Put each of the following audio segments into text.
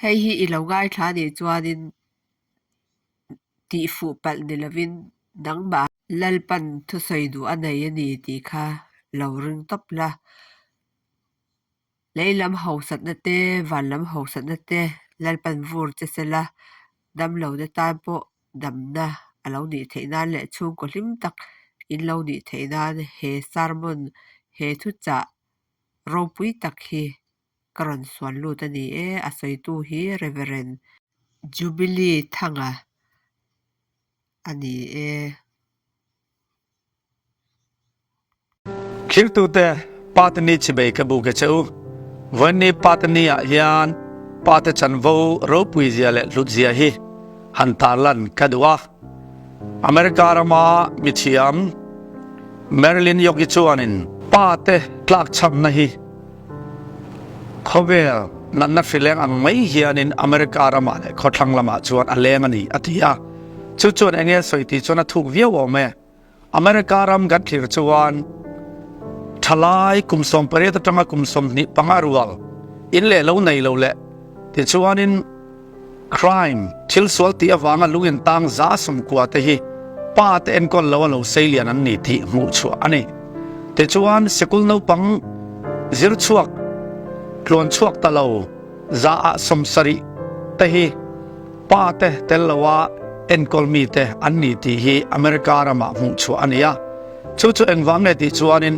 Hei hi i lo ngaithla nih chuanin tihfuh palh ni lovin nangmah Lalpan thusawi duh a nei a ni tih kha lo ring tawp la. Lei lam hausatna te, van lam hausatna te Lalpan vur che sela, damlohna tan pawh damna a lo nih theih nan leh chhungkaw hlim tak in lo nih theih nan he sermon, he thuchah ropui tak hi ka rawn suan lut a ni e, a sawitu hi Reverend Jubilee Thanga a ni e. Khirtute Patani chibei ka bu ka che u. Vawiinni Patani ah hian Pate chanvo ropui zia leh hlut zia hi han tarlan ka duh a. America rama mithiam Marilyn Yogi chuanin Pate tlakchhamna hi Khawvel natna hrileng ang mai hianin America ramah leh khawthlang lamah chuan a leng a ni, a ti a. Chu chuan eng nge sawi tih chuan a thuk viau awm e. America ram kan thlir chuan thalai kum 18 atanga kum 25 rual in leh lo nei lo leh tichuanin Crime, thil sual tih avanga lung intang 190 te hi pa te enkawl lo a lo sei lian an ni tih hmuh chhuah a ni. Tichuan, sikul naupang zir chhuak, tluan chhuak ta lo 70% te hi pa te tel loa enkawl mi te an ni tih hi America ramah hmuh chhuah a ni a. Chu chu engvang nge tih chuanin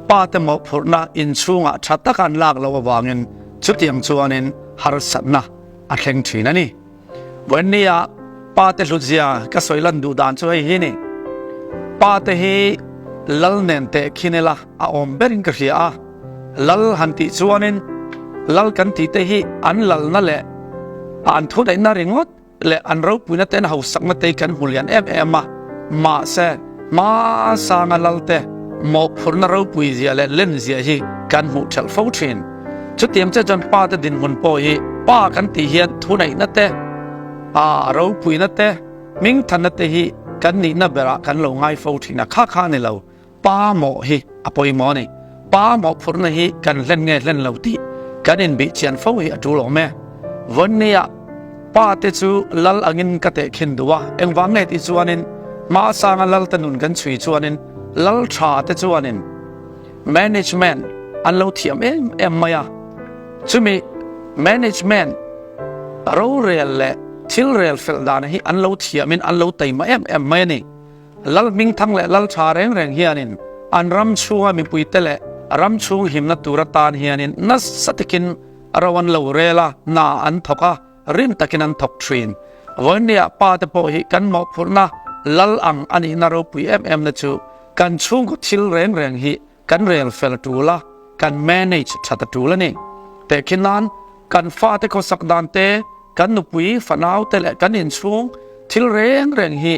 pa te mawhphurhna inchhungah tha taka an lak loh avangin chutiang chuanin harsatna a thleng thin a ni. Vawiinnia pa te hlutzia ka sawi lan duh dan chu hei hi ni. Pa te hi lal nen teh khin ila a awm berin ka hria a. Lal han tih chuanin lal kan tih te hi an lalna leh an thuneihna ringawt leh an ropuina te an hausakna te hi kan hmu lian em em a, mahse hmasanga lal te mawhphurhna ropui zia leh len zia hi kan hmuh thelh fo thin. Chutiang che chuan pa te dinhmun pawh hi pa kan tih hian thuneihna te, a ropuina te, hmingthanna te hi kan nihna berah kan lo ngai fo thin a, kha kha a ni lo. Pa mawh hi a pawimawh a ni. Pa mawhphurhna hi kan hlen nge hlen lo tih kan inbih chian fo hi a tul awm e. Vawnnia pa te chu lal angin ka tehkhin duh a, engvang nge tih chuanin hmasanga lal te nun kan chhui chuanin lal tha te chuanin management an lo thiam em em mai a. Chumi management rorel leh thil rel fel dan hi an lo thiamin an lo taima em em mai a ni. Lal hmingthang leh lal tha reng reng hianin an ram chhunga mipuite leh ram chhung himna tur atan hianin nasa takin ro an lo rel a, hna an thawk a, rim takin an thawk thin. Vawiinniah pa te pawh hi kan mawhphurhna lal ang a nihna ropui em emna chu kan chhungkaw thil reng reng hi kan rel fel tul a, kan manage that a tul a ni. Tehkhin nan kan fate khawsak dan te, kan nupui fanau te leh kan inchhung thil reng reng hi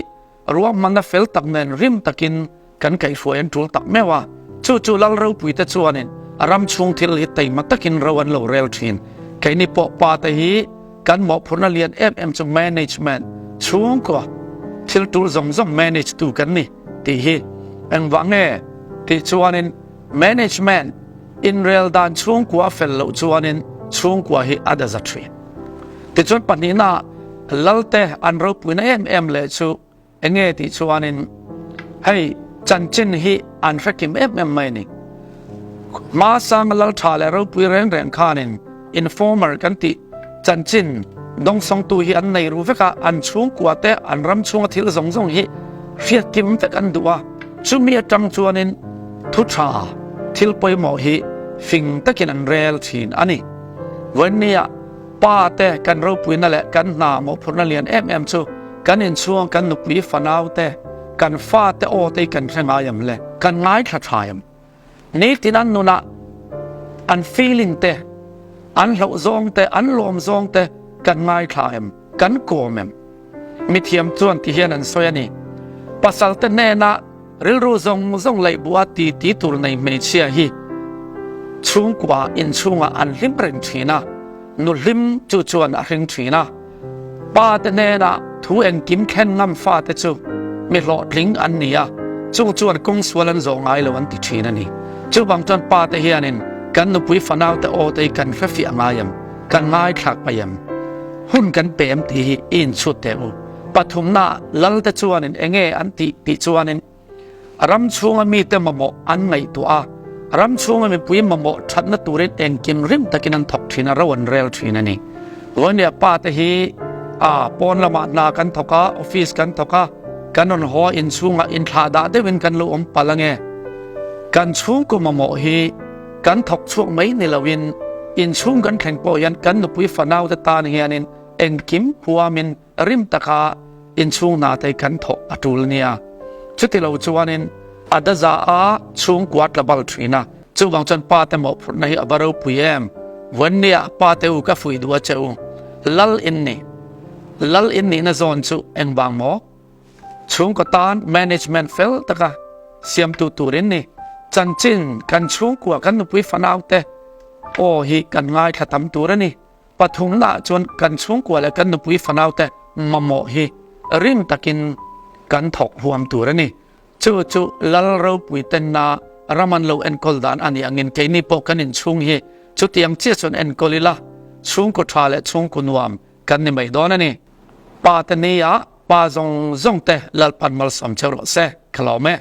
Ruahmanna fel tak nen rim takin kan kaihhruai an tul tak meuh a, chu chu Lal Ropuite chuanin a ram chhung thil hi taima takin ro an lo rel thin. Keini pawh pa te hi kan mawhphurhna lian em em chu management, chhungkaw thil tul zawng zawng manage tu kan ni tih hi engvah nge tih chuanin management inrel dan chhungkua a fel loh chuanin chhungkua hi a daza thin. Tichuan pahnihna Lalte an ropuina em em leh chu enge tih chuanin hei chanchin hi an hrekim em em mai a ni. Hmasanga Lal tha leh ropui reng reng khanin informer kan tih chanchin dawngsawngtu hi an nei ru vek a, an chhungkua te an ram chhunga thil zawng zawng hi hriatkim vek an duh a, chumi atang chuanin thu tha thil pawimawh hi fing takin an rel thin a ni. Vawiinnia pa te kan ropuina leh kan hna mawhphurhna lian em em chu kan inchhung kan nupui fanau te, kan fa te aw te hi kan hre ngai em le? Kan ngaithla tha em? Nitin an nunah an feeling te, an hlauh zawng te, an lawm zawng te kan ngaithla em? Kan kawm em? Mithiam chuan ti hian an sawi a ni. Pasal te hnena Rilru zawng zawng laih buh a ti ti tur nei hmeichhia hi chhungkua inchhungah an hlim reng thin a, nu hlim chu chuan a hring thin a. Pa te hnenah thu engkim thlen ngam fate chu mi hlawhtling an ni a, chung chuan kawng sual an zawh ngai lo an ti thin a ni. Chuvang chuan pa te hianin kan nupui fanau te aw te hi kan hrefiah ngai em? Kan ngaithlak mai em? Hun kan pe em tih hi i inchhut teh u. Pathumna Lalte chuanin enge an tih tih chuanin ram chhunga mite mamawh an ngaihtuah a, ram chhunga mipui mamawh thatna turin engkim rim takin an thawk thin a, ro an rel thin a ni. Vawinia pa te hi a pawn lamah hna kan thawk a, office kan thawk a, kan rawn haw a, inchhungah inthlah dah deuhin kan lo awm palh ange. Kan chhungkaw mamawh hi kan thawk chhuak mai ni loin inchhung kan thleng pawh hian kan nupui fanau te tan hianin engkim huamin rim taka inchhung hna te kan thawh a tul nia. Chuti lo chuanin a daza a chhungkua tla bal thin a, chuvang chuan pa te mawhphurhna hi a va ropui em. Vawinia pa te u ka fuih duh a che u, Lal in ni. Lal in nihna zawn chu engvang maw? Chhungkaw tan management fel taka siamtu turin ni. Chanchin kan chhungkua kan nupui fanau te aw hi kan ngaithla tam tur a ni. Pathumna chuan kan chhungkua leh kan nupui fanau te mamawh hi rim takin kan thawk huam tur a ni. Chu chu Lal ropui tenna ram an lo enkawl dan a nih angin keini pawh kan inchhung hi chutiang chiah chuan enkawl ila chhungkaw tha leh chhungkaw nuam kan ni mai dawn a ni. Pa te nia pa zawng zawng te Lalpan malsawm cheu rawh se, ka lawm e.